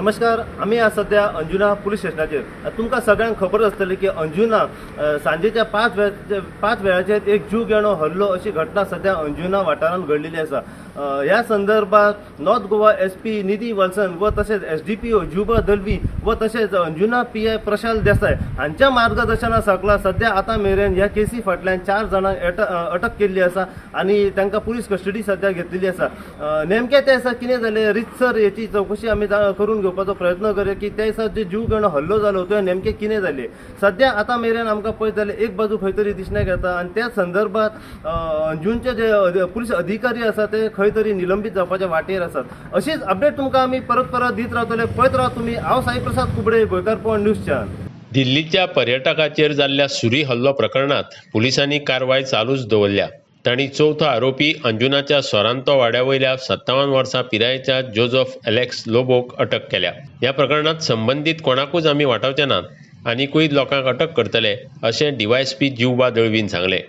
नमस्कार, आमी आज सध्या अंजुना पुलीस स्टेशनाचेर. तुमकां सगळ्यांक खबर आसतली की अंजुना सांजेच्या 5 वेळाचेर एक जीव घेणो हल्लो अशी घटना सध्या अंजुना वाठारांत घडलेली आसा. ह्या संदर्भात नॉर्थ गोवा SP निधी वल्सन व तशेंच SDPO Juba Dalvi व तशेंच अंजुना PI Prashal Desai हांच्या मार्गदर्शना सकला सध्या आतां मेरेन ह्या केसी फाटल्यान 4 जाणांक अटक केल्ली आसा आनी तांकां पुलीस कस्टडी सध्या घेतलेली आसा. नेमकें ते दिसा कितें जालें रितसर हेची चवकशी आमी करून घेवपाचो प्रयत्न करूया की त्या दिसा जे जीव घेणो हल्लो जालो तो नेमकें कितें जालें. सध्या आतां मेरेन आमकां पळयत जाल्यार एक बाजू खंय तरी दिसण्याक येता आनी त्या संदर्भात अंजूनचे जे पुलीस अधिकारी आसा ते खंय तरी निलंबीत जावपाच्या वाटेर आसात. अशीच अपडेट तुमकां आमी परत परत दीत रावतले. पळयत राव तुमी. हांव साई प्रसाद कुबडे, गोंयकारपण न्यूज चॅनल. दिल्लीच्या पर्यटकाचेर जाल्ल्या सुरी हल्लो प्रकरणात पुलिसांनी कारवाय चालूच दवरल्या. तांणी चवथो आरोपी अंजुनाच्या सोरांतो वाड्या वयल्या 57 वर्सां पिरायेच्या जोजफ एलेक्स लोबोक अटक केल्या. ह्या प्रकरणात संबंदीत कोणाकूच आमी वाटावचे नात, आनिकूय लोकांक अटक करतले अशें DYSP जिवबा दळवीन सांगलें.